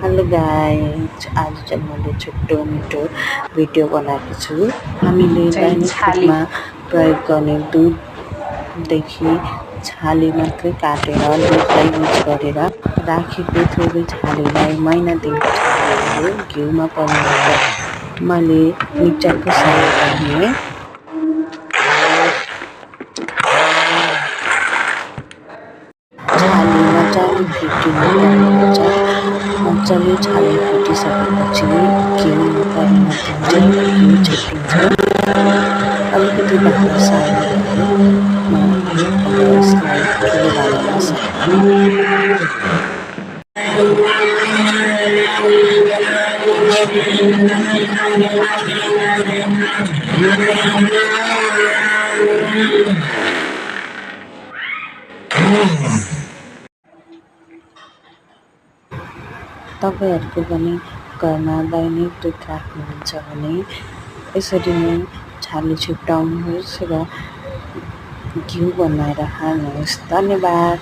Hello guys, आज चाहिँ मैले छिट्टो मिठो भिडियो बनाएको छु। हामीले दैनिक रूपमा प्रयोग गर्ने दुधदेखि छाली मात्रै काटेर दुधलाई युज गरेर राखेको थोरै छालीलाई महिना दिनको छालीहरू घिउमा परिणत मैले मिक्सरको सहायताले छाली मजाले फिटिनुपर्नेछ। मजाले छाली फिटिसकेपछि घिउमा परिणत हुन्छ, घिउ छुट्टिन्छ। अलिकति भाँडा सानोमा अब यसलाई ठुलो भाँडामा तपाईहरुको पनि घरमा दैनिक दुध राख्नुहुन्छ भने यसरी नै छाली छुट्याउनुहोस् र घिउ बनाएर खानुहोस्। धन्यवाद।